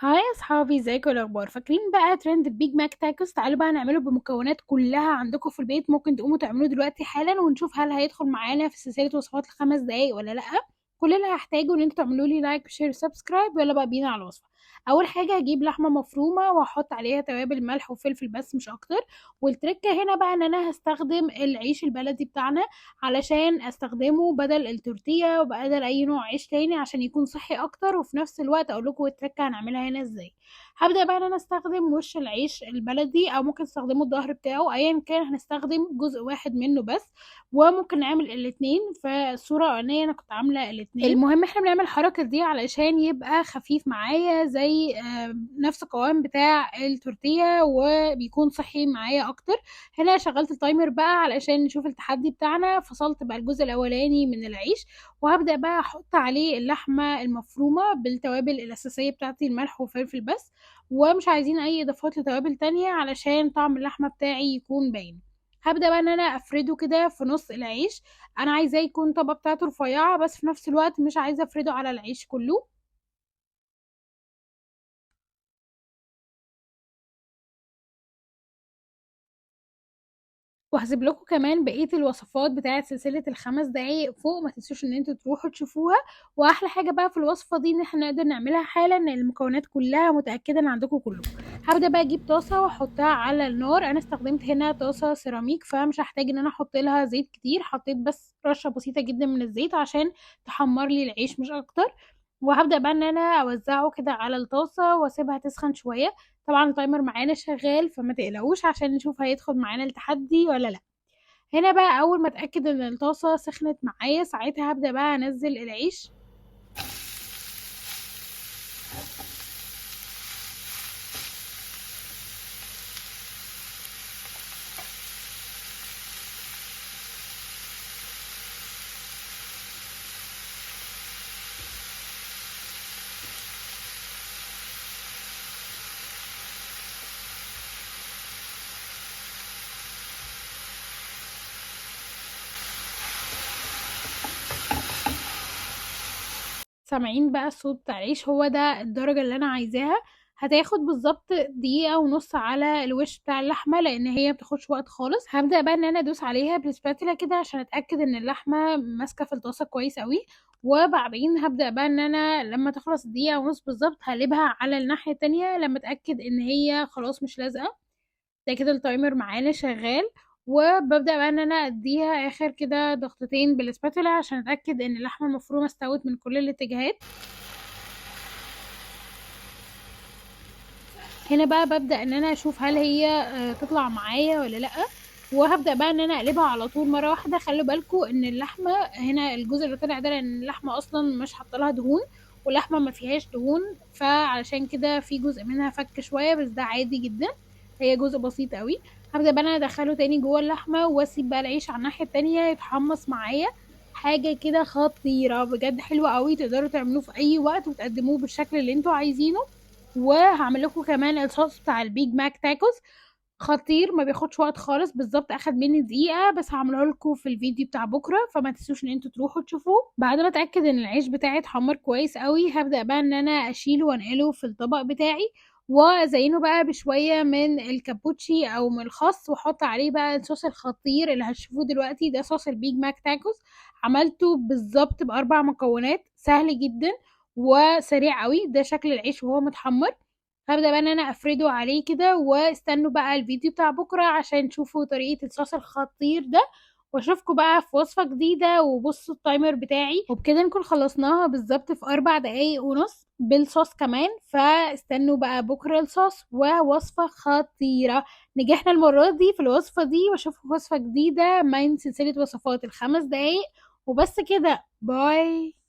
Hi يا اصحابي، ازيكم؟ الاخبار؟ فاكرين بقى trend ال Big Mac tacos؟ تعالوا بقى نعمله بمكونات كلها عندكم في البيت، ممكن تقوموا تعملوه دلوقتي حالا ونشوف هل هيدخل معانا في سلسلة وصفات الخمس دقايق ولا لا. كل اللي هحتاجه ان انتوا تعملوا لي like و share و subscribe. يلا بقى بينا على الوصفة. اول حاجة هجيب لحمه مفرومه واحط عليها توابل ملح وفلفل بس مش اكتر. والتركه هنا بقى ان انا هستخدم العيش البلدي بتاعنا علشان استخدمه بدل التورتيه وبدل اي نوع عيش تاني عشان يكون صحي اكتر، وفي نفس الوقت اقول لكم التركة هنعملها هنا ازاي. هبدا بقى ان انا استخدم وش العيش البلدي او ممكن تستخدموا الظهر بتاعه، ايا كان هنستخدم جزء واحد منه بس، وممكن نعمل الاتنين. فالصورة الاولانية انا كنت عامله الاتنين. المهم احنا بنعمل الحركة دي علشان يبقى خفيف معايا زي نفس القوام بتاع التورتيه وبيكون صحي معايا اكتر. هنا شغلت ال timer بقى علشان نشوف التحدي بتاعنا. فصلت بقى الجزء الاولاني من العيش وهبدا بقى احط عليه اللحمة المفرومه بالتوابل الاساسية بتاعتي، الملح وفلفل بس، ومش عايزين اي اضافات لتوابل تانية علشان طعم اللحمة بتاعي يكون باين. هبدا بقى ان انا افرده كده في نص العيش. انا عايزاه يكون الطبقة بتاعته رفيعة بس في نفس الوقت مش عايزه افرده على العيش كله. وهسيب لكم كمان بقية الوصفات بتاعه سلسلة الخمس دقايق فوق، ما تنسوش ان انتوا تروحوا تشوفوها. واحلى حاجة بقى في الوصفة دي ان احنا نقدر نعملها حالا، ان المكونات كلها متاكدة ان عندكم كلكم. هبدا بقى اجيب طاسه واحطها على النار. انا استخدمت هنا طاسه سيراميك فمش هحتاج ان انا احط لها زيت كتير، حطيت بس رشه بسيطة جدا من الزيت عشان تحمر لي العيش مش اكتر. وهبدا بقى ان انا اوزعه كده على الطاسه واسيبها تسخن شوية. طبعا ال timer معانا شغال فما تقلقوش عشان نشوف هيدخل معانا التحدي ولا لا. هنا بقى اول ما اتاكد ان الطاسه سخنت معايا ساعتها هبدا بقى انزل العيش. سامعين بقى الصوت بتاع العيش؟ هو ده الدرجة اللي انا عايزاها. هتاخد بالظبط دقيقة ونص على الوش بتاع اللحمة لان هي بتاخدش وقت خالص. هبدأ بقى ان انا ادوس عليها بالسباتولا كده عشان اتأكد ان اللحمة ماسكة في الطاسة كويس قوي. وبعدين هبدأ بقى ان انا لما تخلص دقيقة ونص بالظبط هقلبها على الناحية التانية لما اتأكد ان هي خلاص مش لازقة. ده كده ال timer معانا شغال. وببدأ بقى ان انا اديها اخر كده ضغطتين بالسباتولا عشان اتأكد ان اللحمة المفرومة استوت من كل الاتجاهات. هنا بقى ببدأ ان انا اشوف هل هي تطلع معايا ولا لا، وهبدأ بقى ان انا اقلبها على طول مرة واحدة. خلوا بالكم ان اللحمة هنا الجزء اللي طلع ده لان اللحمة اصلا مش حاطه لها دهون واللحمة ما فيهاش دهون، فعلشان كده في جزء منها فك شوية بس ده عادي جدا، هي جزء بسيط قوي. هبدأ بقى انا ادخله تاني جوه اللحمة واسيب بقى العيش على الناحية التانية يتحمص معايا. حاجة كده خطيرة بجد، حلوة قوي، تقدروا تعملوه في اي وقت وتقدموه بالشكل اللي انتوا عايزينه. وهعمل لكم كمان الصوص بتاع ال Big Mac tacos، خطير ما بياخدش وقت خالص، بالظبط اخد مني دقيقة بس، هعمله لكم في الفيديو بتاع بكره فما تنسوش ان انتوا تروحوا تشوفوه. بعد ما اتاكد ان العيش بتاعي اتحمر كويس قوي هبدا بقى ان انا اشيله وانقله في الطبق بتاعي، وازينه بقى بشوية من الكابوتشي او من الخس، واحط عليه بقى الصوص الخطير اللي هتشوفوه دلوقتي. ده صوص ال Big Mac tacos، عملته بالظبط باربع مكونات، سهل جدا وسريع قوي. ده شكل العيش وهو متحمر. هبدأ بقى ان انا افرده عليه كده، واستنوا بقى الفيديو بتاع بكره عشان تشوفوا طريقه الصوص الخطير ده، واشوفكم بقى في وصفه جديدة. وبصوا ال timer بتاعي، وبكده نكون خلصناها بالظبط في 4 دقايق ونص بالصوص كمان. فاستنوا بقى بكره الصوص ووصفه خطيرة. نجحنا المرة دي في الوصفة دي، واشوفكم وصفه جديدة من سلسلة وصفات الخمس دقايق. وبس كده، bye.